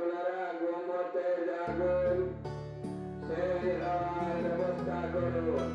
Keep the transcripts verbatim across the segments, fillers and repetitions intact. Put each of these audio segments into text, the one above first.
আপনারা ঘুম হতে জাগুন, সেই হওয়ার ব্যবস্থা করুন।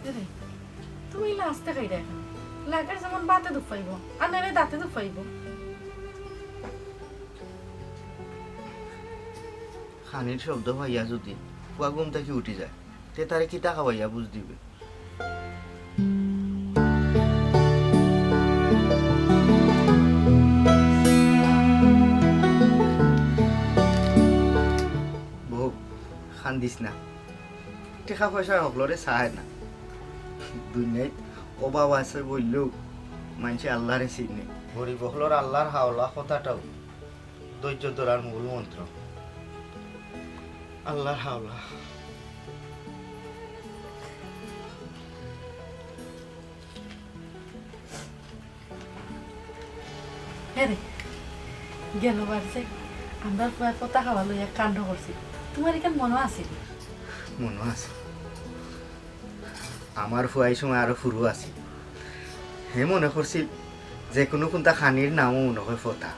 এরে, তুমি ইলা আস্তে খাইরায় কেনে? লাগের যেমন বাতে দুখ পাইবো, আর নাইলে দাঁতে দুখ পাইবো। খানির শব্দ পাইয়া যুদি ফুয়া ঘুম থাকি উঠি যায়, তে তারে কিতা খাওয়াইয়া বুঝ দিবে? বউ, কান্দিস না। টেকা পয়সা হকলরে চায় না। দুনিয়াত অভাব আছে বললেও মানষে আল্লারে চিনে। গরিব হকলর আল্লার হাওলা কথাটাও ধৈর্য ধরার মূল মন্ত্র। আল্লার হাওলা। এরে, গেল বার যে আমরার ফুয়ায় ফতা খাওয়া লইয়া কাণ্ড করছিল, তুমার ইখান মনো আছে নি? মনো আছে। আমার ফুয়া ই সময় আরো হুরু আছিল। হে মনে করছিল যে কুনু কুন্তা খানির নামও মনে হয় ফতা।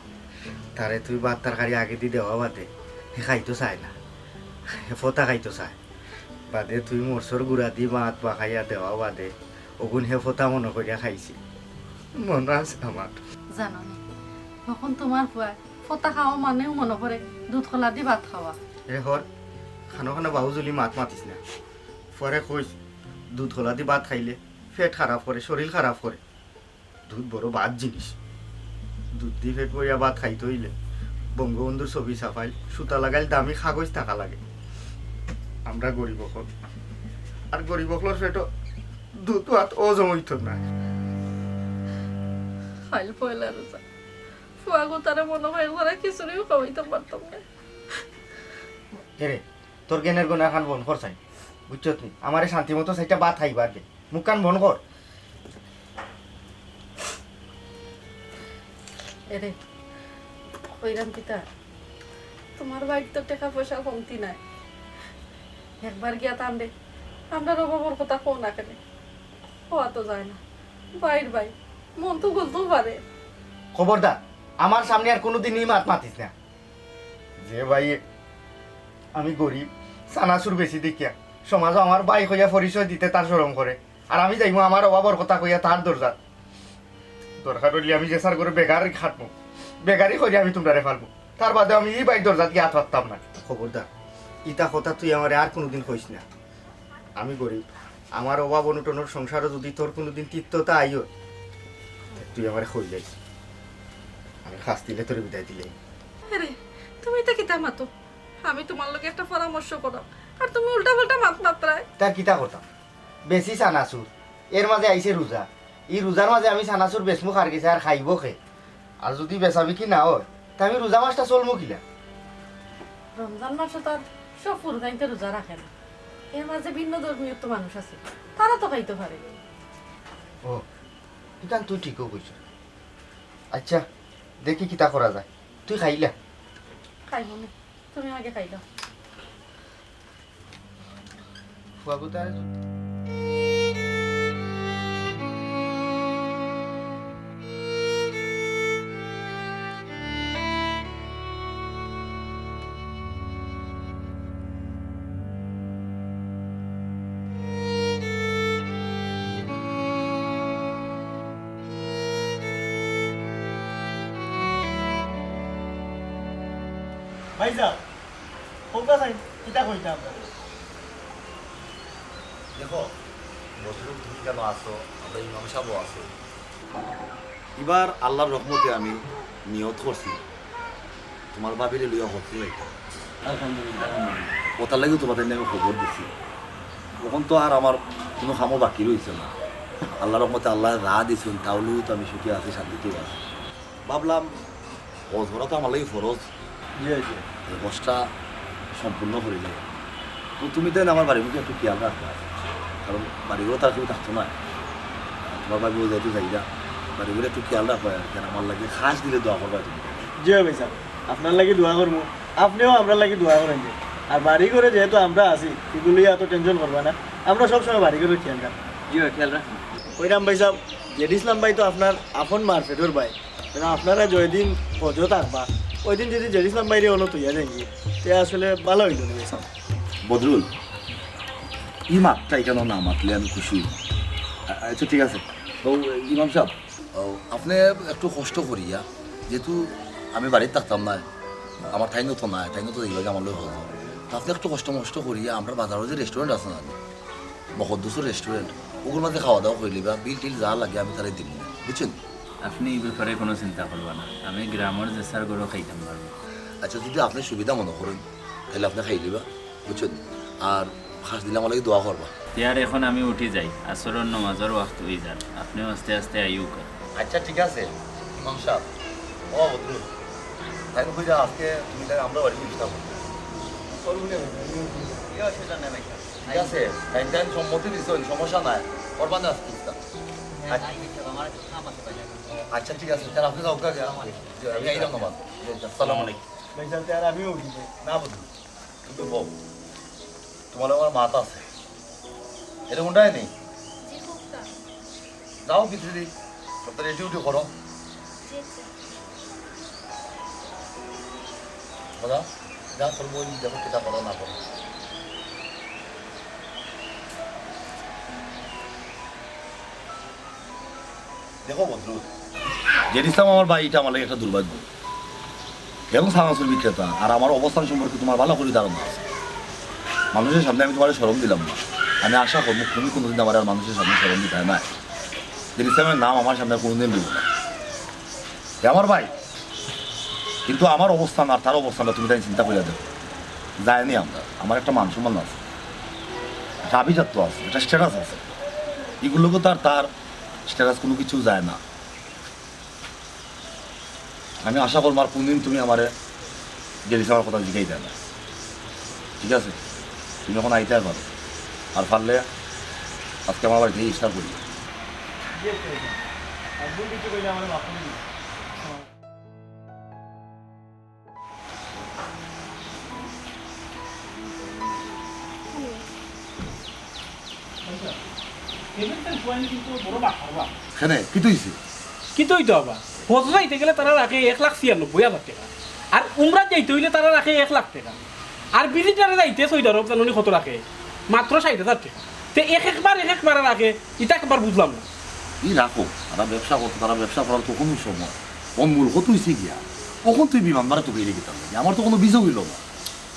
তারে তুই ভাত তরকারি আগেদি দেওয়া বাদে হে খাইতো চায় না, হে ফতা খাইতো চায়। বাদে তুই মরচর গুড়াদি ভাত মাখাইয়া দেওয়া বাদে অগুন হে ফতা মনো করিয়া খাইছিল। মনো আছে আমার। জানো নি, অখন তুমার ফুয়ায় ফতা খাওয়া মানেউ মনো করে দুধ কলাদি ভাত খাওয়া। এরে হর, খানো খানো বাহুজুলি মাত মাতিস না। ফুয়ারে কইস, দুধ কলাদি ভাত খাইলে পেট খারাপ করে, শরীল খারাপ করে। দুধ বড় বাদ জিনিস। দুধদি পেট ভরিয়া ভাত খাইতে অইলে বঙ্গবন্ধুর ছবি ছাপাইল, সুতা লাগাইল, দামি কাগজ থাকা লাগে। আমরা গরিব অকল, আর গরিব অকলর পেটো দুধ ভাত অ জমইতো না। কাইল পয়লা রোজা, ফুয়াগুতারে মনো হয় একজরা খিচুড়িও খাওয়াইতাম পারতাম না। এরে, তোর জ্ঞানের গুণাখান বন্ধ কর চাই, বুঝছত নি? আমারে শান্তি মতো চাইটা ভাত খাইবার দে, মুখখান বন্ধ কর। এরে, কইরাম কিতা, তুমার ভাইর তো টেকা পয়সা কমতি নাই। একবার গিয়া তানরে আমরার অভাবর কথা কও না কেনে? কওয়া তো যায় না। ভাইর ভাই, মন তো গলতেও পারে। খবরদার, আমার সামনে আর কুনুদিন ই মাত মাতিস না। যে ভাইয়ে আমি গরিব, চানাচুর বেচি দেখিয়া সমাজো আমার ভাই কইয়া পরিচয় দিতে তার শরম করে, আর আমি যাইমু আমার অভাবর কথা কইয়া তার দরজাত। দরকার অইলে আমি যেছার ঘরো বেগারি খাটমু, বেগারি করি আমি তুমরারে পালমু, তার বাদে আমি ই ভাইর দরজাত গিয়া আত পাততাম না। খবরদার, ইতা কথা তুই আমারে আর কুনুদিন কইস না। আমি গরিব, আমার অভাব অনটনর সংসারো যুদি তোর কুনুদিন তিক্ততা আইও, তে তুই আমারে কইলাইস, আমি কাছ দিলে তোরে বিদায় দিলাই। আরে, তুমি ইতা কিতা মাতো? আমি তুমার লগে একটা পরামর্শ করাম, আর তুমি উল্টা পাল্টা মাত মাতরায়। তার কিতা করতাম? বেচি চানাচুর, এর মাঝে আইছে রোজা। ই রোজার মাঝে আমি চানাচুর বেচমু কার গেছে, আর খাইবো কে? আর যুদি বেচাবিকি না অয়, তে আমি রোজা মাসটা চলমু কিলা? রমজান মাসো তো আর সব ফুরুতাইন্তে রোজা রাখে না। এর মাঝে ভিন্ন ধর্মীয় তো মানুষ আছে, তারা তো খাইতো পারে। ও, ইখান তুই ঠিকউ কইছস। আইচ্ছা, দেখি কিতা করা যায়। তুই খাইলা? খাইমু নে, তুমি আগে খাইলাও। ফুয়াগুতারে যু- ভাইসাব, কউক্কা চাইন, কিতা কইতা আপনারে? দেখো, বদরুল, তুমি কেন আছো? আমরা ইমাম সাহেবও আছো। ইবার আল্লাহর রহমতে আমি নিয়ত করছি, তুমার ভাবিরে লইয়া হকল যাইতাম। আলহামদুলিল্লাহ, আলহামদুলিল্লাহ। ওটার লাগিও তুমার তাইন আমি খবর দিছি। অখন তো আর আমার কুনু কামও বাকি রইছে না। আল্লাহর রহমতে আল্লায় যা দিছইন, তা অইলেও তো আমি সুখে আছি, শান্তিতেও আছি। ভাবলাম, হজ করা তো আমার লাগি ফরজ। জি, জি। এই হজটা সম্পূর্ণ করিলে। তো তুমি তাইন আমার বাড়ির মুখে একটু খেয়াল রাখবা, কারণ বাড়িঘর তো আর কেউ থাকতো না। তুমার ভাবিও যেহেতু যাইরা, বাড়িঘর একটু খেয়াল রাখবা আর কি, আর আমার লাগি খাস দিলে দোয়া করবা তুমি। জি ভাইসাব, আপনার লাগি দোয়া করমু, আপনেও আমরার লাগি দোয়া করইন যে। আর বাড়িঘরে যেহেতু আমরা আছি, ইগু লইয়া অত tension করবা না, আমরা সবসময় বাড়িঘরর খেয়াল রাখমু। জি ভাই, খেয়াল রাখমু। কইরাম ভাইসাব, জেড ইসলাম ভাই তো আপনার আপন মার পেটর ভাই, মানে আপনারা যেদিন হজো থাকবা, ওইদিন যদি জেড ইসলাম ভাইরে অনো থইয়া যাইন গি, তে আসলে ভালা অইলো নি ভাইসাব। বদরুল, ই মাতটা ইখানো না মাতলে আমি খুশি অইমু। আ-, আচ্ছা, ঠিক আছে। তো ইমাম সাহেব, ও, আপনে একটু কষ্ট করিয়া, যেহেতু আমি বাড়িত থাকতাম না, আমার তাইনও তো নাই, তাইনও তো দেখবা যে আমার লগে হজো। তো আপনে একটু কষ্ট মষ্ট করিয়া আমরার বাজারো যে restaurant আছে না, মকদ্দুসর restaurant, ওগুর মাঝে খাওয়া দাওয়া করিলিবা, বিল টিল যা লাগে আমি তারে দিমু, বুঝছইন? আপনে ই ব্যাপারে কুনু চিন্তা করবা না, আমি গ্রামর যে যার ঘরো খাইতাম পারমু। আচ্ছা, যদি আপনে সুবিধা মনো করইন, তাইলে আপনে খাইলিবা, বুঝছইন? আর খাস দিলে আমার লাগি দোয়া করবা। তে আর অখন আমি উঠি যাই, আসরর নমাজর ওয়াক্ত অই যার, আপনেও আস্তে আস্তে আইউক্কা। আচ্ছা, ঠিক আছে, ইমাম সাহেব। ও বদরুল, তাইন কইরা আজকে তুমি তাইন আমরার বাড়ি ইফতার করো। ঠিক আছে, তাইন তাইন সম্মতি দিছইন, সমস্যা নাই, করবা না আজকে ইফতার। আচ্ছা। আমার একটু কাম আছে বাইরে। আচ্ছা, ঠিক আছে, তাইলে আপনে যাউক্কা গিয়া। জি, আমি আইলাম নমাজ। জি, জি, আসসালামু আলাইকুম। ভাইসাব, তে আর আমিও উঠি যাই। না বদরুল, তুমি বও, তুমার আমার মাত আছে। এটা কোনটাই নেই। জি, খুব কাম। যাও ভিতরে, সব ready উডি করো। জি, আচ্ছা। বাবা, যা করবো, ওই দেখো কিতা করো না করো। দেখো বদরুল, জেড ইসলাম আমার ভাই, ইটা আমার লাগি একটা দুর্ভাগ্য। হে অখন চানাচুর বিক্রেতা, আর আমার অবস্থান সম্পর্কে তুমার ভালা করি ধারণা আছে। মানুষর সামনে আমি তুমারে শরম দিলাম না। আমি আশা করমু তুমি কুনুদিন আমারে আর মানুষর সামনে শরম দিতায় নায়। জেড ইসলামর নাম আমার সামনে কুনুদিন লইও না। হে আমার ভাই, কিন্তু আমার অবস্থান আর তার অবস্থানটা তুমি তাইন চিন্তা করিয়া দেখো। যায়নি আমরা, আমার একটা মান সম্মান আছে, একটা আভিজাত্য আছে, একটা status আছে। ইগুর লগে তো আর তার status কুনু কিছু যায় না। আমি আশা করমু আর কুনুদিন তুমি আমারে জেড ইসলামর কথা জিগাইতায় না। ঠিক আছে? তুমি অখন আইতায় পারো। আর পারলে আজকে আমার বাড়িত ইফতার করি। জি, আচ্ছা, আচ্ছা। আর ভুল কিছু কইলে আমারে মাফ করি দিবা। কেনে? কিতা অইছে? কিতা অইতো আবার? হজ যাইতে গেলে তারা রাখে এক লাখ ছিয়ানব্বই হাজার টেকা, আর উমরাত যাইতে অইলে তারা রাখে এক লাখ টেকা, আর visitor-এ যাইতে সৌদি আরব জানো নি কত রাখে? মাত্র ষাইট হাজার টেকা। তে এক একবার এক একবারে রাখে, ইটা একবার বুঝলাম না। ই রাখো, তারা ব্যবসা করতো, তারা ব্যবসা করার তো কুনু সময়। অখন মূল কথা অইছে গিয়া, অখন তুই বিমান ভাড়া তুকাইরে কিতার লাগি? আমার তো কুনু ভিসা অইলো না।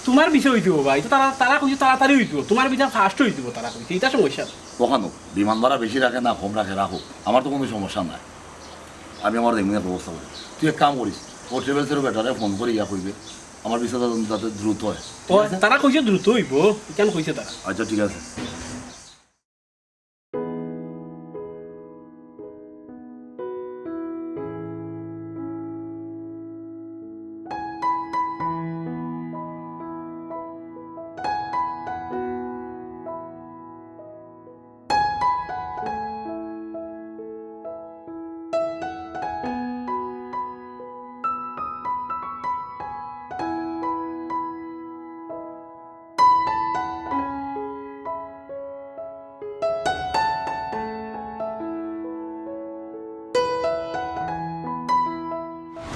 তুমার ভিসা অইতো বা, ইটা তারা, তারা কইছে তাড়াতাড়ি অইতো, তুমার ভিসা fast অইতো, তারা কইছে, ইটা সমস্যা। অখানো বিমান ভাড়া বেশি রাখে না কম রাখে, রাখো, আমার তো কুনু সমস্যা নাই। আমি আমার দেখমু একটা ব্যবস্থা করি। তুই এক কাম করিস, ও travels-এর বেটারে ফোন করি ইয়া কইবে, আমার ভিসা যাতে, যাতে দ্রুত অয়। ঠিক আছে? তারা কইছে দ্রুত অইবো, ইখান কইছে তারা। আচ্ছা, ঠিক আছে।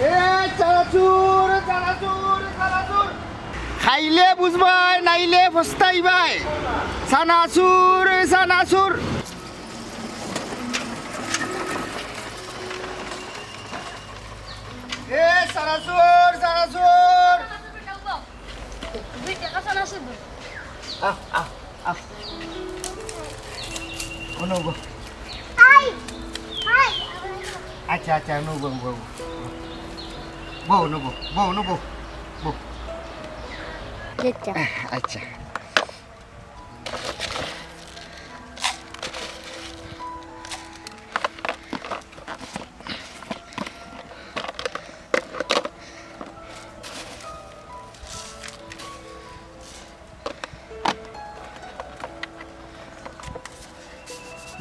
এ, চানাচুর, চানাচুর, চানাচুর। খাইলে বুঝবায়, নাইলে পস্তাইবায়। চানাচুর, চানাচুর। এ, চানাচুর, চানাচুর। দুই টেকা চানাচুর দেও। আহ, আহ। আহ। ও নবো। আচ্ছা, আচ্ছা, নবো, নবো। বউ, নবো, বউ, নবো। বউ। আচ্ছা। আচ্ছা।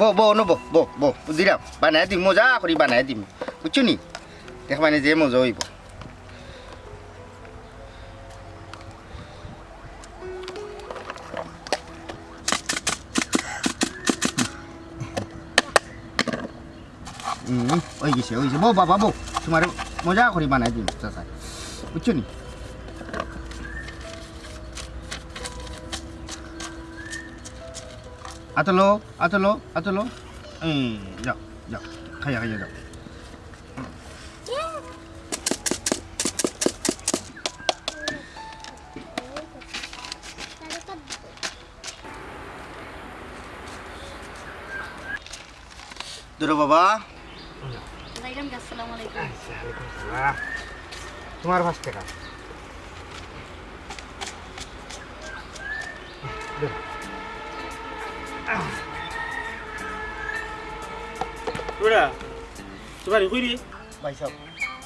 বউ, বউ, নবো, বউ, বউ, দিরাম, বানাই দিমু, মজা করি বানাই দিমু, বুঝছো নি? দেখবায়নে যে মজা অইবো। হুম, অই গেছে, অই গেছে। বউ বাবা, বউ, তুমারে মজা করি বানাই দিমু, চাচা। বুঝছো নি? আতলো, আতলো, আতলো। এই, যাও, যাও। খাইয়া, খাইয়া যাও। ধরো বাবা। যাইলাম গি, আসসালামু আলাইকুম। আচ্ছা, ওয়ালাইকুম সালাম। তুমার পাঁচ টেকা। ধরো। তুমার বাড়ি কই রে? ভাইসাব,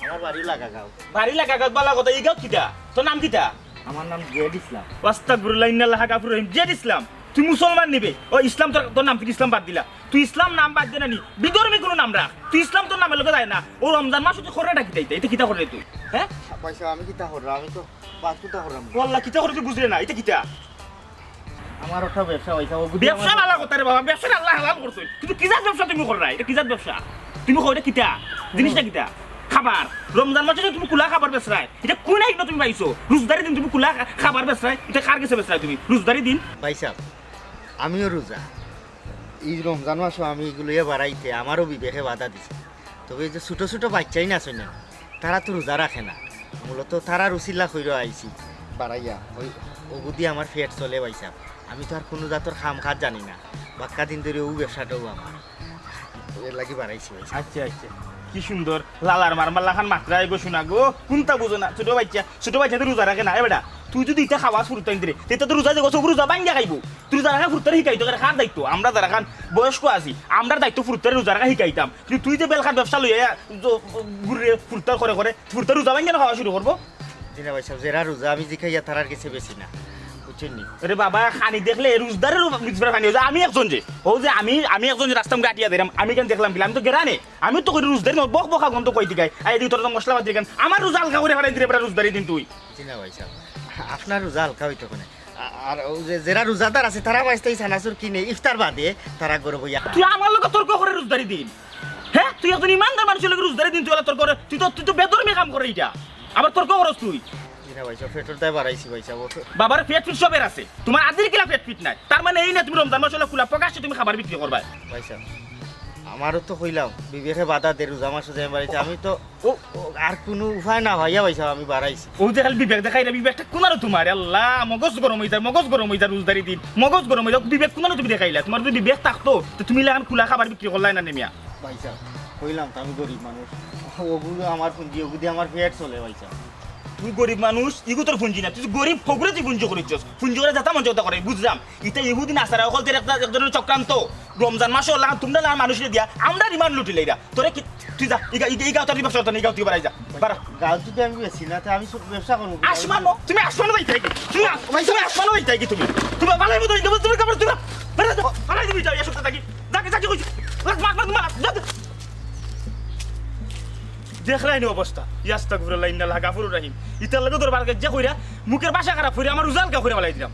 আমার বাড়ি লাগাগাঁও। বাড়ি লাগাগাঁও, বালা কথা, ই গাঁওত কিতা? তোর নাম কিতা? আমার নাম জেড ইসলাম। আস্তাগফিরুল্লাহ, ইন্নাল্লাহা গাফুরুর রহিম। জেড ইসলাম, তুই মুসলমান নি বে? ও ইসলাম, তোর, তোর নাম তুই ইসলাম বাদ দিলা। তুই ইসলাম নাম বাদ দে না নি, বিধর্মী কুনু নাম রাখ। তুই ইসলাম তোর নামর লগে যায় না। ও রমজান মাসো তুই কররে না কিতা ইতা? ইতা কিতা কররে তুই? হ্যাঁ? ভাইসাব, আমি কিতা কররাম? আমি তো বাদ কিতা কররাম? ও আল্লাহ, কিতা কররে তুই বুঝরে না? ইতা কিতা? আমার একটা ব্যবসা ভাইসাব, ও যদি ব্যবসা আমার বালা কথা রে বাবা, ব্যবসা আল্লায় হালাল করছে। কিন্তু কি জাত ব্যবসা তুমি কররায়? ইটা কি জাত ব্যবসা? তুমি কও ইটা কিতা? জিনিসটা কিতা? খাবার। রমজান মাসো তুমি কুলা খাবার বেচরায়। ইটা কুন আইনো তুমি পাইছো? রোজাদারি দিন তুমি কুলা খা-, খাবার বেচরায়। ইটা কার গেছে বেচরায় তুমি? রোজাদারি দিন? ভাইসাব, আমিও রোজা। ই রমজান মাসো আমি ইগু লইয়া বারাইতে আমারও বিবেকে বাধা দিছে। তবে এই যে ছোট ছোট বাইচ্চাইন আছইন না, তারা তো রোজা রাখে না। মূলত তারার উছিলা কইরা আইছি বারাইয়া। ওই, ওগুদি আমার পেট চলে ভাইসাব। আমি তো আর কুনু জাতর কাম কাজ জানি না। বাক্কা দিন ধরি অউ ব্যবসাটাউ আমার। এরলাগি বারাইছি ভাইসাব। আচ্ছা, আচ্ছা। কি সুন্দর। লালার মারমার লাখান মাতরায় গো, সোনা গো। কুনতা বুঝো না? ছোট বাইচ্চা, ছোট বাইচ্চা তো রোজা রাখে না। এ বেটা, তুই যদি ইতা খাওয়াস ফুরুতাইন্তরে, তে তো রোজা যে গেছে, রোজা ভাঙ্গিয়া খাইবো। তুই রোজা রাখা ফুরুতারে হিকাইতো, কার দায়িত্ব? আমরা যারা খান বয়স্ক আছি, আমরার দায়িত্ব ফুরুতারে রোজা রাখা হিকাইতাম। কিন্তু তুই যে বেলখান ব্যবসা লইয়া জ-, ঘুরে ফুরুতার করে করে, ফুরুতার রোজা ভাঙ্গিয়া না খাওয়া শুরু করবো। জি না ভাইসাব, যেরা রোজা আমি জিকাইয়া তারার গেছে বেশি না, বুঝছইন নি? আরে বাবা, খানি দেখলে রোজদারের রোজা বুঝবার খানি। অউ যে আমি একজন যে, অউ যে আমি, আমি একজন যে রাস্তা মুখে আটিয়া দিরাম, আমি কেন দেখলাম কিলা? আমি তো গেরানে, আমি তো করি রোজদারি নয়, বক বকা গন্ধ কই দিকাই। আই এদিকে তোর তো মশলা বাদ দিরাম, আমার রোজা হালকা করি ফালাই দিরে বেটা রোজদারি দিন তুই। জি না ভাইসাব, আপনার রোজা হালকা অইতো কেনে? আ-, আর অউ যে যেরা রোজাদার আছে, তারা বাইস্তাই চানাচুর কিনে ইফতার বাদে তারা ঘরো বইয়া খায়। তুই আমার লগে তর্ক করে রোজদারি দিন? হ্যাঁ, তুই একজন ইমানদার মানুষর লগে রোজদারি দিন, তুই অলা তর্ক করে, তুই তো, তুই তো বেধর্মী কাম করে ইটা, আবার তর্ক করস তুই। জি না ভাইসাব, পেটর দায় বারাইছি ভাইসাব। বাবার পেট ফিট সবের আছে, তুমার আজির কিলা পেট ফিট নাই, তার মানে এই না তুমি রমজান মাসো অলা কুলা প্রকাশ্যে তুমি খাবার বিক্রি করবায়। ভাইসাব, আমারও তো কইলাম, বিবেকে বাধা দে, রোজা মাসো যাই বাড়িতে, আমি তো ও, ও, আর কুনু উপায় না ভাইয়া ভাইসাব, আমি বারাইছি। অউ যে খালি বিবেক দেখাইরা, বিবেকটা কুনানো তুমার? আল্লাহ, মগজ গরম অই যায়, মগজ গরম অই যায়, রোজদারি দিন মগজ গরম অই যায়, বিবেক কুনানো তুমি দেখাইলা? তুমার যদি বিবেক থাকতো, তে তুমি ইলাখান কুলা খাবার বিক্রি করলায় না নে মিয়া। ভাইসাব, কইলাম তো আমি গরিব মানুষ, ওগুলো আমার পুঞ্জি, ওগুলো আমার পেট চলে ভাইসাব। তুই গরিব মানুষ, ইগু তোর পুঞ্জি না, তুই গরিব ফকরে তুই পুঞ্জি করিছস, পুঞ্জি করে যেতা মন চায় অতা করে, বুঝলাম। ইতা ইহুদি নাসারা অকলতর একটা, একজনর চক্রান্ত। রমজান মাসো অলা তুমরা লাখান মানুষরে দিয়া আমরার ইমান লুটিলাইরা। তোরে কি, তুই যা, ইগা, ইগা, ইগা, তোর ব্যবসা করতে না, ইগা, তুই বারাই যা, বারা। গাঁও যদি আমি বেশি না, তে আমি সব ব্যবসা করবো কি? আসমানো, তুমি আসমানো যাইতায় গি? তুমি আস-, ভাই, তুমি আসমানো যাইতায় গি তুমি? তুমি বালাই মতো ইগা, তুমি কাপড় তুলা, বারা, বারা, তুমি যাও, এই সপ্তাহ থাকি। যাকে, যাকে কইছি, মার, মার, মার, মার, যা, যা। দেখরায়নি অবস্থা। ইয়া আস্তাগফিরুল্লাহ, ইন্নাল্লাহা গাফুরুর রাহিম। ইতার লগে দরবার যে কইরা, মুখর ভাষা খারাপ কইরা, আমার রোজা হালকা করি ফালাই দিলাম।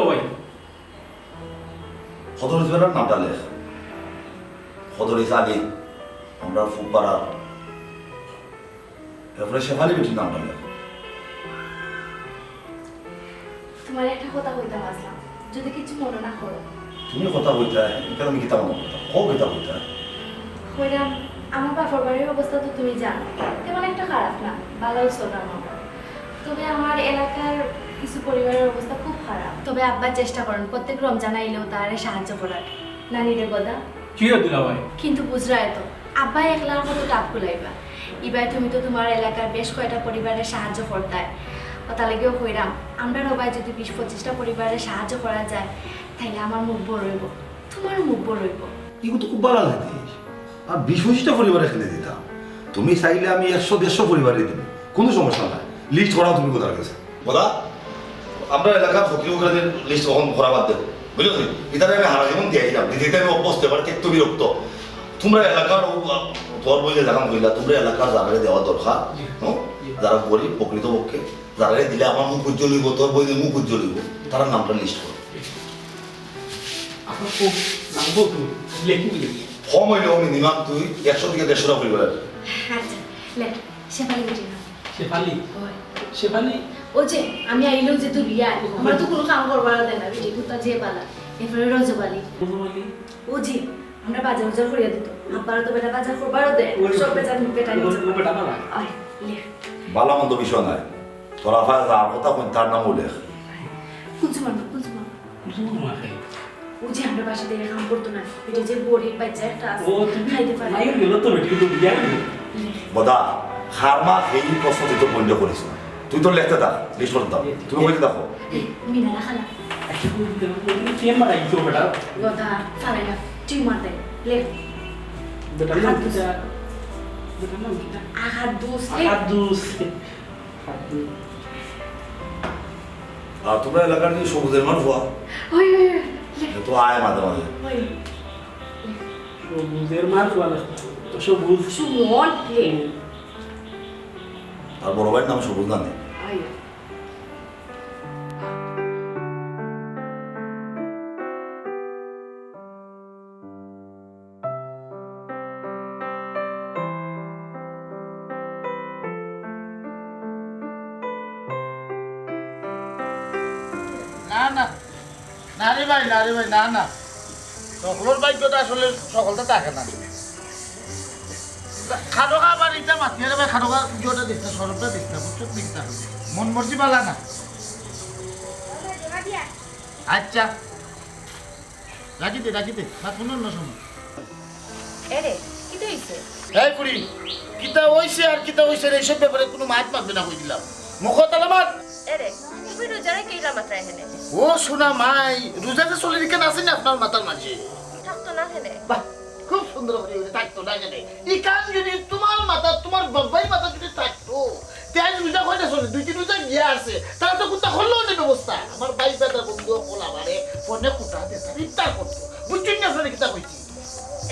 ভাই। কদর ইসমাইলর নামটা লেখ। কদর ইসা আলী, আমরা ফুকপাড়ার। এরপরে শেফালি বেটির নামটা লেখ। তোমার একটা কথা কইতাম আসলাম, যদি কিছু মনে না করো। তুমি কথা কইতায়, ইখান আমি কিতা মনে করতাম? কও কিতা কইতায়? কইরাম, আমার বাপর বাড়ির অবস্থা তো তুমি জানো, তেমন একটা খারাপ না, ভালাউ চলরাম আমরা। তবে আমার এলাকার কিছু পরিবারের অবস্থা খুব খারাপ। তবে আব্বা চেষ্টা করইন প্রত্যেক রমজান আইলেও তারে সাহায্য করার। নানি রে গদা? জি ও দুলাভাই। কিন্তু বুঝরায় তো, আব্বা একলা কত টাপ কুলাইবা। ইবায় তুমি তো তোমার এলাকার বেশ কয়টা পরিবারের সাহায্য করতায়। অতার লাগিও কইরাম, আমরার অবায় যদি বিশ পঁচিশটা পরিবারের সাহায্য করা যায়, তাইলে আমার মুখ বড় অইবো, তোমারও মুখ বড় অইবো। ইগু তো খুব ভালা জিনিস। আর বিশ পঁচিশটা পরিবারে কেনে দিতাম। তুমি চাইলে আমি একশো দেড়শো পরিবারে দিমু, কুনু সমস্যা নাই। লিস্ট করাও তুমি গদার গেছে। গদা, আমরা এলাকার ফকির ফকিরাদের লিস্ট অখন করা বাদ দেও, বুঝছো নি? ইতারে আমি হারা জীবন দিয়া দিলাম, দিতে দিতে আমি অভ্যস্ত, এবার একটু বিরক্ত। তোমরা এলাকার ও, তোর বইলে দেখাম কইলা, তোমরা এলাকার যারারে দেওয়া দরকার, জি। হুম? জি। যারা গরিব, প্রকৃতপক্ষে, যারারে দিলে আমার মুখ উজ্জ্বল অইবো, তোর বইলে মুখ উজ্জ্বল অইবো, তারার নামটা লিস্ট করো। আপনার খুব নাম বলতো, লেখি দিলে। কম অইলেও মিনিমাম তুই একশো থেকে দেড়শোটা পরিবার। আচ্ছা, লেখ, শেফালি বেটির নাম। শেফালি? অয়। শেফালি? ও যে, আমি আইলেও যে তুই বিয়া, আমার তো কুনু কাম করবার দেয় না, বেটি কুত্তা যে বালা। এরপরে রজব আলী। রজব আলী? ও জি, আমরা বাজার উজার করিয়া দিত। আব্বার তো বেটা বাজার করবারও দেয়, ওই সব বেটা, বেটা নিয়ে ও যাবো। বেটা বালা? অয়, লেখ। বালা মন্দ বিষয় নাই। তোরা ফায় যার কথা কইন, তার নামও লেখ। কুনসু মারবা, কুনসু মারবা? কুনসু মারবা? ও যে আমরা বাসাত কাম করতো না, এটা যে গরিব বাচ্চা একটা আছে, ও, তুমি খাইতে পারে। মাইর গেল তো বেটি, কিন্তু বিয়া হইল। বদা, খারমা এই প্রশ্ন তুই তো বন্ধ করিস না। তুই তো লেখতে থাক, লিস্ট করতে থাক। তুমি কইতে থাকো। এই, মিনা না খালা। আচ্ছা, তুমি দিতে পারো, তুমি কে মারা গেছো বেটা? বদা, ফালাই না, টিউমার দেয়। লেখ। বেটার নাম আহাদুস। কিতা? বেটার নাম কিতা? আহাদুস, লেখ। আহাদুস। আর তোমরা এলাকার যে সবুজের মার ফুয়া? ওই, ওই, ওই, লে। এ তো আয় মাঝে মাঝে। ওই। সবুজের মার ফুয়া না, তো সবুজ। সুমন, লে। হুম। তার বড় ভাইর নাম সবুজ না নি? ওই। না, না। না রে ভাই, না রে ভাই, না, না। সকলর ভাগ্যটা আসলে সকলটা থাকে না। খাটো খা বাড়িতে মাতিয়ে রে ভাই, খাটো খা জোরটা দিস না, সরবটা দিস না, বুঝছো? ঠিক আছে। মন মর্জি বালা না। আচ্ছা। রাখি দে, রাখি দে। না, কোনো অন্য সময়। এরে, কিতা অইছে? এই বুড়ি, কিতা অইছে আর কিতা অইছে না, এইসব ব্যাপারে কোনো মাত মাতবে না কই দিলাম। মুখ তালা মার। এরে, তুমি রোজারে কিলা মাতরায় হেনে? ও সোনা মাই, রোজা যে চলে রেখে আছে না আপনার মাথার মাঝে? থাকতো না হেনে। বাহ, খুব সুন্দর করে বলে থাকতো না হেনে। ই কাম যদি তোমার মাথা, তোমার বাবাই মাথা যদি থাকতো, তে আজ রোজা কয়টা চলে? দুই তিন রোজা গিয়া আছে। তারা তো কুন্তা করলো না ব্যবস্থা। আমার ভাই বেটার বন্ধু অকল আমারে ফোনে কুটা দে, তার ইফতার করতো। বুঝছইন না আপনারা কিতা কইছি?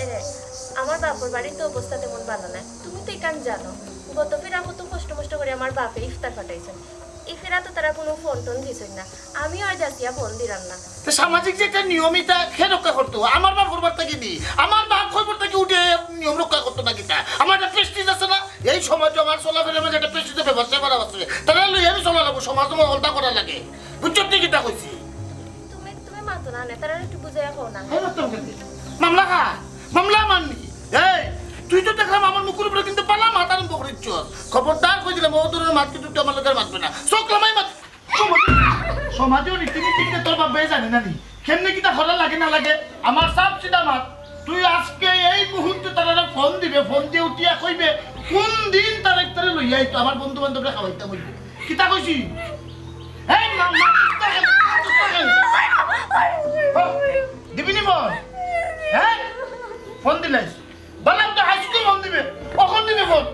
এরে, আমার বাপর বাড়ির তো অবস্থা তেমন ভালো নায়। তুমি তো ইখান জানো। গত ফিরা কত কষ্ট মষ্ট করি আমার বাপে ইফতার পাঠাইছইন। ই ফিরা তো তারা কুনু ফোন টোন দিছইন না। আমিও আর যাচিয়া ফোন দিলাম না। তো সামাজিক যে একটা নিয়ম, ইটা কে রক্ষা করতো? আমার বাপ করবার থাকি নি, আমার বাপ করবার থাকি উঠে নিয়ম রক্ষা করতো না কিতা? আমার একটা প্রেস্টিজ আছে না? এই সমাজে আমার চলাফেরার মাঝে একটা প্রেস্টিজের ব্যাপার স্যাপার আছে। তারা লই আমি চলা লাগবো, সমাজ আমার হলতা করা লাগে। বুঝছো নি কিতা কইছি? তুমি, তুমি মাতো না, নে, তারা একটু বুঝাইয়া কও না। এই মাতো না কেনে? মামলা খা, মামলা মারনি। এই, তুই তো দেখলাম আমার মুখের উপরে কিন্তু বালা মাত আরম্ভ করিচ্ছস। খবরদার কই দিলাম, ও তোর মাত কিন্তু তুই আমার লগে মাতবে না। চোখ লামাই মাত। সমাজে, সমাজেও রীতিনীতি কিতা তোর বাবায় জানে না নি? কেমনে কিতা করা লাগে না লাগে? আমার সাফ সিধা মাত। তুই আজকে এই মুহূর্তে তারারে ফোন দিবে, ফোন দিয়া উঠিয়া কইবে, কোন দিন তারা ইফতারে লইয়া আইতো, আমার বন্ধু বান্ধবরে খাওয়াইতাম অইবো। কিতা কইছি? এই মা, মা, কিতা কইলি? মা, কিতা কইলি? হ্যাঁ? দিবি নি ফোন? হ্যাঁ? ফোন দিলাইস? বললাম তো হাই স্কুল ফোন দিবে, কখন দিবে ফোন?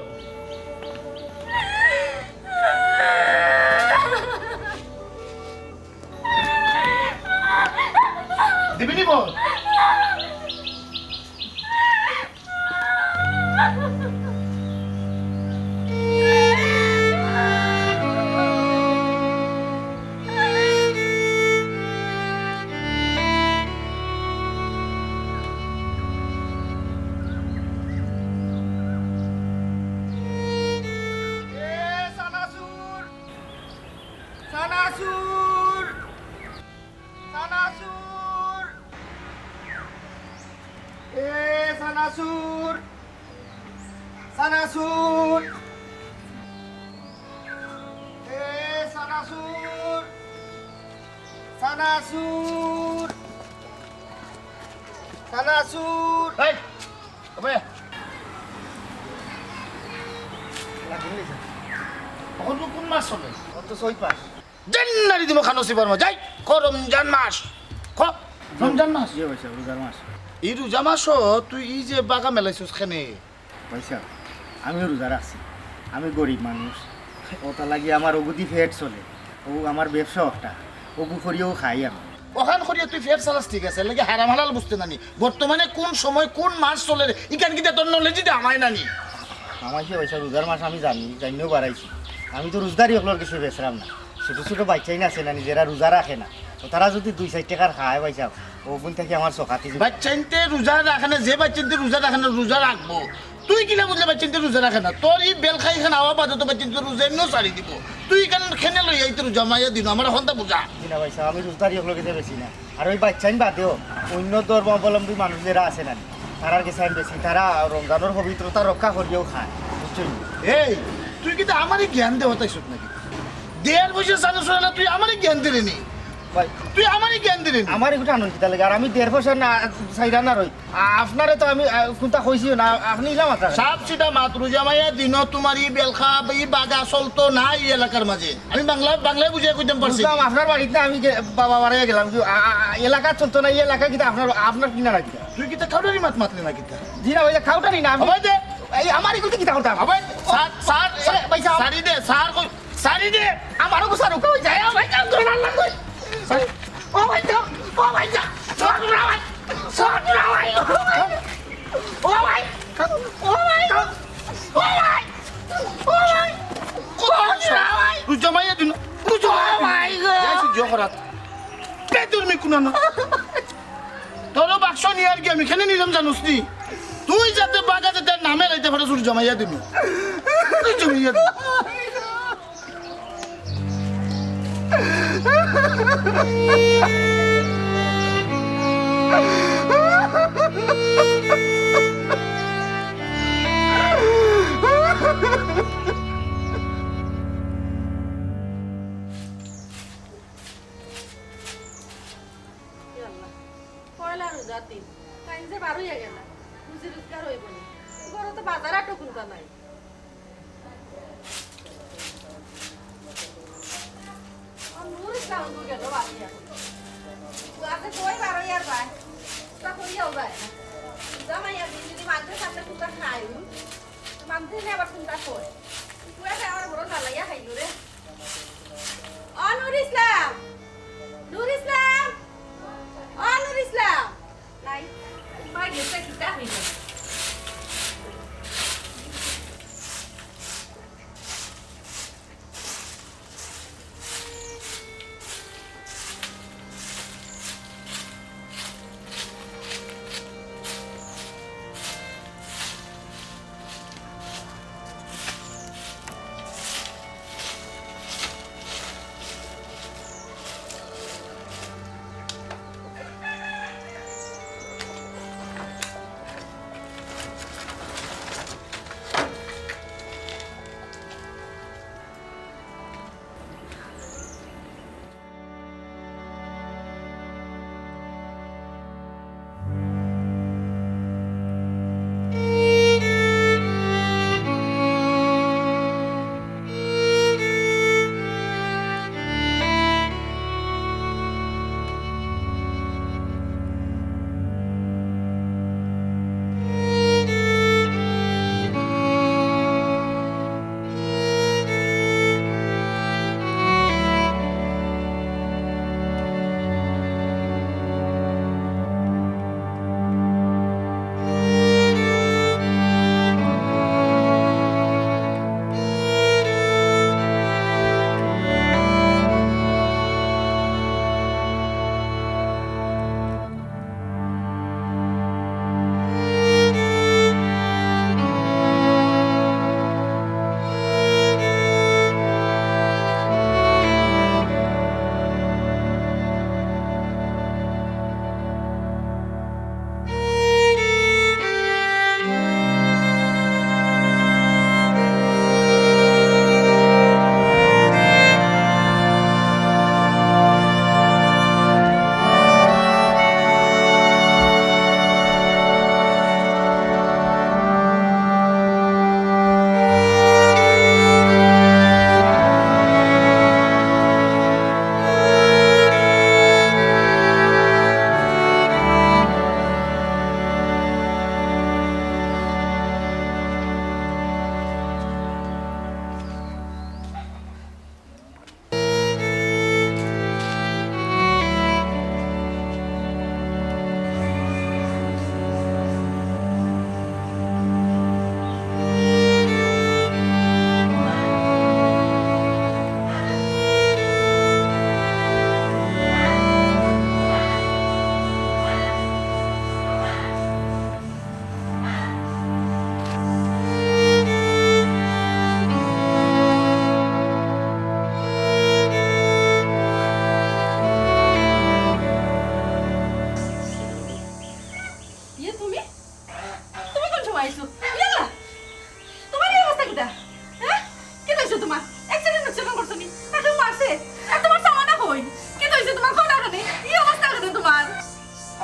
দিবি নি ফোন? চানাচুর, চানাচুর, এ চানাচুর, চানাচুর, চানাচুর। এই, ওবে। অখন কোন মাস চলে? অত ছয় পাঁচ। জান্নারি দিব খানো সিবার মা, যাই। ক রমজান মাস। ক রমজান মাস। জি ভাই সাহেব, রোজার মাস। এই রোজা মাস তুই এই যে বাগা মেলাইছস কেনে? ভাই সাহেব, আমিও রোজা রাখছি। আমি গরিব মানুষ, ওটা লাগি আমার ওগুদি পেট চলে। ও আমার ব্যবসা একটা, ওগু করিয়াও খাই আমি। ওখান করিয়া তুই পেট চালাস, ঠিক আছে, লাগে হারাম হালাল বুঝতে নানি। বর্তমানে কোন সময় কোন মাস চলে রে, ইখান কিতা তোর নলেজ দিতে আমায় নানি? আমার কি ভাই সাহেব, রোজার মাস আমি জানি, জানিও বাড়াইছি। আমি তো রোজদারি অকলর গেছে বেচরাম না। ছোট ছোট বাচ্চাইন আছে নানি, যেরা রোজা রাখে না, তো তারা যদি দুই চাইর টেকার খায় ভাই সাহেব, ওগুন থাকি আমার চকাতি। বাচ্চাইন্তে রোজা রাখে না, যে বাচ্চাইন্তে রোজা রাখে না, রোজা রাখবো। তুই কিলা বুঝলে বাচ্চাইন্তে রোজা রাখে না? তোর এই বেল খাই খান আওয়া বাদে তো বাচ্চাইন্তে রোজা এমনিও ছাড়ি দিব। তুই কেন খেনে লই আইতে রোজা মাইয়া দিন, আমার হন্তা বুঝা। জি না ভাই সাহেব, আমি রোজদারি অকলর গেছে বেশি না। আর ওই বাচ্চাইন বাদেও অন্য ধর্মাবলম্বী মানুষ যেরা আছে নানি, তারার গেছে আমি বেশি। তারা রমজানর পবিত্রতা রক্ষা করিয়াও খায়, বুঝছইন? এই, তুই কিতা আমারে জ্ঞান দেওয়া তাইছত নাকি? দেড় বছর চালু চলে না, তুই আমারে জ্ঞান দিলে নি? ভাই, তুই আমারে জ্ঞান দিলে নি? আমার একটু আনন্দ লাগে, আর আমি দেড় বছর না, চাইরা না রই। আ-, আপনারে তো আমি, আ, কোনটা কইছিও না, আপনি ইলা মাত্রা। সাপ সিধা মাত, রোজা মাইয়া দিন তোমার ই বেলখা, ই বাগা চলতো না এই এলাকার মাঝে। আমি বাংলা, বাংলায় বুঝিয়া কইতাম পারছি। বুঝলাম, আপনার বাড়িত না আমি গে-, বাবা বাড়াইয়া গেলাম, কি, আ, আ, আ, এলাকা চলতো না, এই এলাকা কিতা আপনার, আপনার কিনা না কিতা? তুই কিতা খাউটারি মাত মাতলে না কিতা? জি না, ওই যে খাউটারি না, আমি হবাই দে। এই আমার এগুলো কিতা করতাম? হবাই, স্যার, স্যার, স্যার, ভাই সাহেব। সারি দে, স্যার কই, সারি দে। আমারও গুছা রুকা হয়ে যায়, ও ভাই, যাও, ধরে রান্না কই। ও ভাই, যাও, ও ভাই, যাও। সর, না ভাই, সর, না ভাই, ও ভাই। ও ভাই, ও ভাই, ও ভাই, ও ভাই। ও ভাই। রুজা মাইয়া দিন, রুজা মাইয়া দিন। Oh my God। যাই সহ্য করাত। বেদুর মি কুনা না। তোরও বাক্স নিয়ে আর কি আমি খেলে নিলাম জানোস নি? তুই যাতে বাগা যাতে নামে লাইতে পারস, রুজা মাইয়া দিন। রুজা মাইয়া দিন। ইয়া আল্লাহ, পয়লা রোজার দিন, তাইন যে বার অইয়া গেলা, রুজি রোজগার অইবো নি। ঘরো তো বাজার আটো কুনতা নাই। ও নুর ইসলাম গো গেল বাড়িয়া। তো আছে কই বার অইয়ার ভাই? তা কইয়াও যায় না। জামাই আর যদি মাঝে সাথে কুনতা খাই, মাঝে নে আবার কুনতা কই। তুই আছে আমার বড় জ্বালাইয়া খাইল রে। ও নুর ইসলাম, নুর ইসলাম, ও নুর ইসলাম। নাই, উপায় গেছে, কিতা হইল?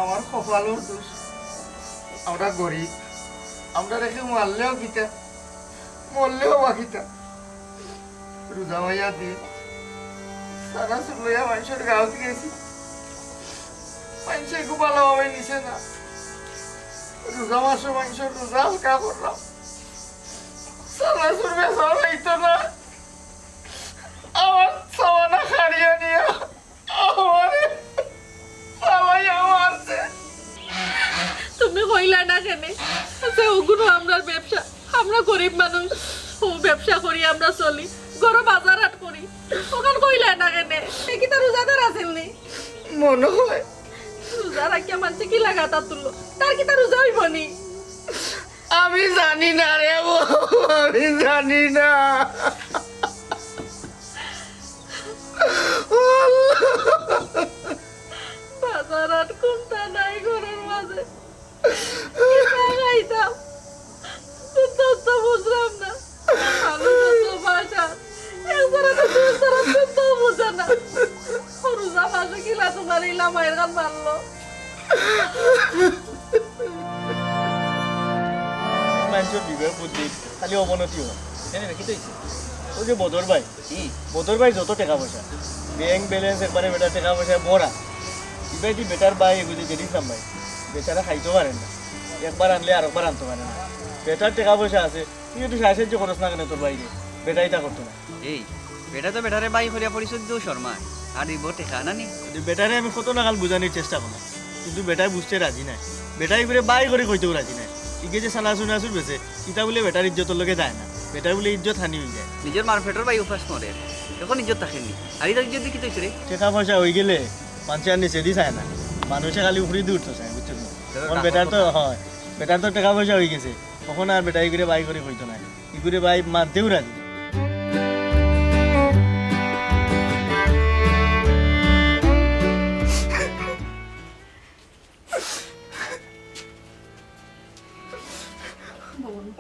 আমার কপালর দোষ, আমরা গরিব, আমরারে কেউ মারলেও কিতা, মরলেও বা কিতা। রোজা মাইয়া দিন, চানাচুর লইয়া মানষর গাঁওত গেছি, মানষে খুব ভালোভাবে নিছে না। রোজা মাসো মানষর রোজা হালকা করলাম, চানাচুর বেচা যাইতো না। আমার সামানা খাড়িয়া নিয়া আমারে চালাইয়া মারছে। তুমি কইলা না কেনে? আচ্ছা, ওগুলো আমরার ব্যবসা, আমরা গরিব মানুষ, ও ব্যবসা করি, আমরা চলি, ঘরো বাজার হাট করি, ওখান কইলা না কেনে? এ কিতা রোজাদার আছিল নি? মনে হয়। রোজা রাখিয়া মানষে কিলা গাতা তুললো, তার কিতা রোজা অইবো নি? আমি জানি না রে বউ, আমি জানি না। বাজার আর কোনটা নাই ঘরর মাঝে। কিতা খাইতাম? তো, তো, তো বুঝলাম না। মানুষ তো বাসা। এক জোড়া তো দুই জোড়া তো, তো বুঝে না। রোজা মাসে কিলা তোমার ইলা মায়ের গান মারলো। মানষর বিবেক বুদ্ধি খালি অবনতি হয়। কেনে রে, কিতা অইছে? ওই যে বদর ভাই, কি? বদর ভাই যত টেকা পয়সা, ব্যাংক ব্যালেন্স একবারে বেটার টেকা পয়সায় ভরা। ইবায়দি বেটার ভাই এগুলি জেডি ইসলাম ভাই, বেচারা খাইতো পারে না, একবার আনলে আরকবার আনতো পারে না। বেটার টেকা পয়সা আছে, তুই একটু সাহায্য করস না কেনে তোর ভাইরে? বেটা ইতা করতো না। এই, বেটা তো বেটারে ভাই করিয়া পরিচয় দিতেও শরমায়, আর ইবো টেকা না নি? কিন্তু বেটারে আমি কত নাগাল বুঝানির চেষ্টা করলাম, কিন্তু বেটায় বুঝতে রাজি নায়। বেটায় ইগুরে ভাই করি কইতেও রাজি নায়। ইগে যে চানাচুর বেচে, ইতা বুলে বেটার ইজ্জতর লগে যায় না, বেটার বুলে ইজ্জত হানি অইযায়। নিজর মার পেটর ভাই উপাস মরে, এখন ইজ্জত থাকে নি? আর ইতা ইজ্জত দি কিতা অইছে রে? টেকা পয়সা অইগেলে মানষে আর নিচেদি চায় না, মানষে খালি উপরেদি উঠতো চায়, বুঝছো নি? এখন বেটার তো, হয়, বেটার তো টেকা পয়সা অইগেছে, অখন আর বেটায় ইগুরে ভাই করি কইতো নায়, ইগুরে ভাই মানতেও রাজি।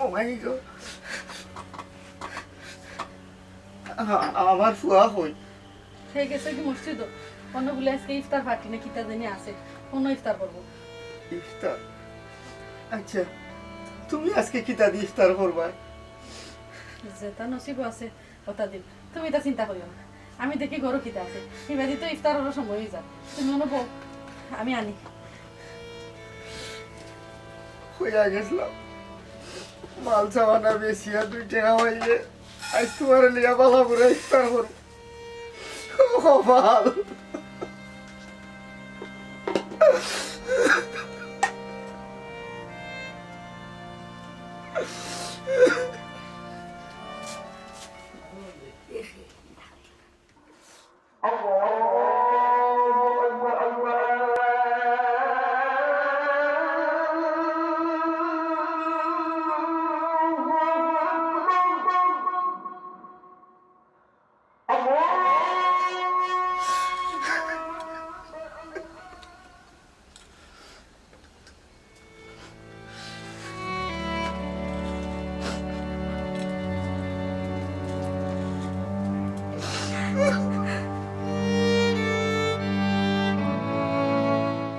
ও মাই গড। আ-, আমার ফুয়া কই? হে গেছে কি মসজিদো? অনো বুলে আজকে ইফতার পার্টি না কিতা জানি আছে, অনো ইফতার করবো। ইফতার? আচ্ছা, তুমি আজকে কিতা দি ইফতার করবায়? যেটা নসিবো আছে, ওটা দিন। তুমি ইতা চিন্তা করিও না, আমি দেখি ঘরো কিতা আছে। ইবাদি তো ইফতারর সময় অইযায়, তুমি অনো বও, আমি আনি। কইয়া গেছলাম, মাল সামানা বেচিয়া দুই টেকা পাইলে আইজ তুমারে লইয়া বালা করি ইফতার করমু। কপাল।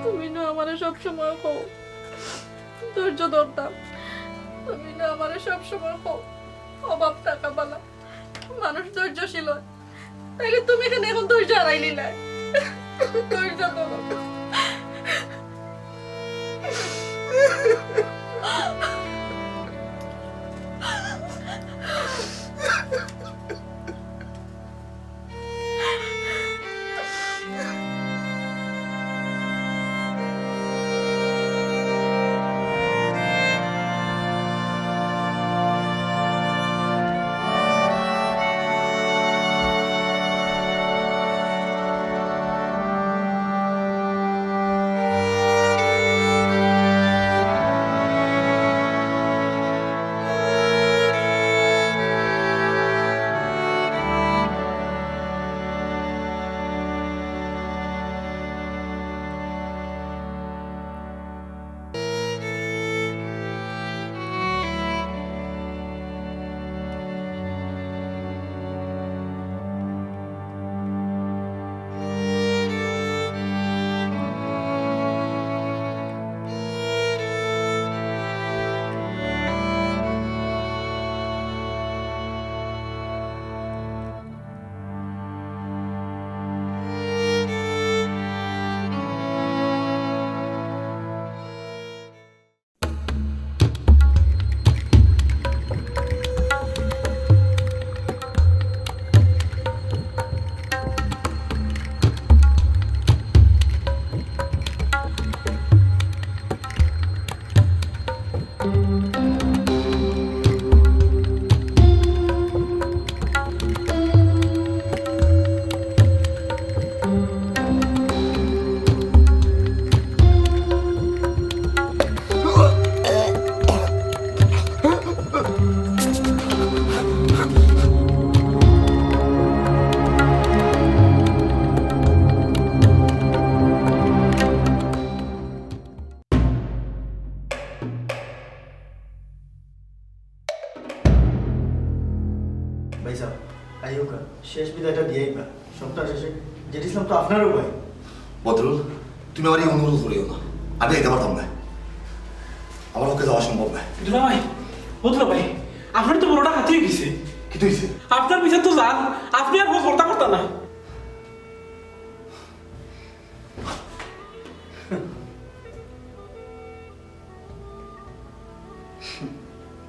তুমি না আমারে সবসময় কও, ধৈর্য ধরতাম। তুমি না আমারে সবসময় কও, অভাব থাকা বালা, মানুষ ধৈর্যশীল অয়। তাইলে তুমি কেনে এখন ধৈর্য হারাইলিলায়? ধৈর্য ধরো। শেষ বিদায়টা দিয়াই বা। সংসার শেষে জেড ইসলাম তো আপনারও ভাই। বদরুল, তুমি আমারে এই অনুরোধ করিও না, আমি যাইতাম পারতাম না, আমার পক্ষে যাওয়া সম্ভব না। দুলাভাই, ও দুলাভাই, আপনার তো বড়টা হাতে হয়ে গেছে। কিতা অইছে? আপনার বিচার তো জান, আপনি আর হজ করতা করতা না।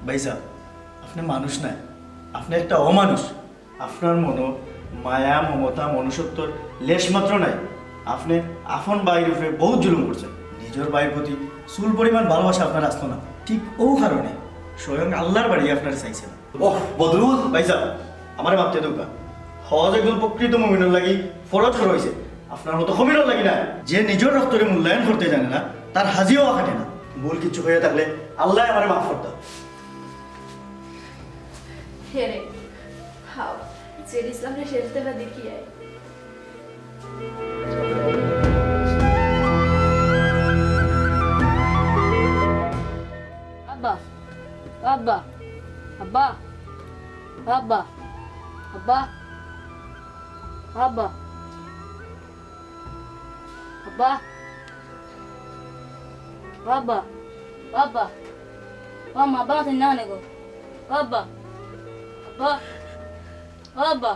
ভাইসাব, আপনি মানুষ নায়, আপনি একটা অমানুষ। আপনার মনো মায়া, মমতা, মনুষ্যত্বর লেশ মাত্র নাই। আপনি আপন ভাইর উপরে বহুত জুলুম করছেন। নিজর ভাইর প্রতি চুল পরিমাণ ভালোবাসা আপনার আসলো না, ঠিক ও কারণে স্বয়ং আল্লাহর বাড়ি আপনার চাইছে না। ওহ, বদরুল! ভাইসাব, আমারে মাফ দিয়া দেউক্কা। হজ একজন প্রকৃত মুমিনর লাগি ফরজ করা হইছে, আপনার মতো কমিনর লাগি না। যে নিজর রক্তরে মূল্যায়ন করতে জানে না, তার হাজিও খাটে না। ভুল কিছু হয়ে থাকলে আল্লাহ আমারে মাফ করতা। হে রে, হাও, জেড ইসলামরে শেষ দেখা দেখি আয়। আব্বা, আব্বা, আব্বা, আব্বা, আব্বা, আব্বা, আব্বা, আব্বা, আব্বা, আব্বা, আব্বা, আব্বা, আব্বা, আব্বা, আব্বা, আব্বা।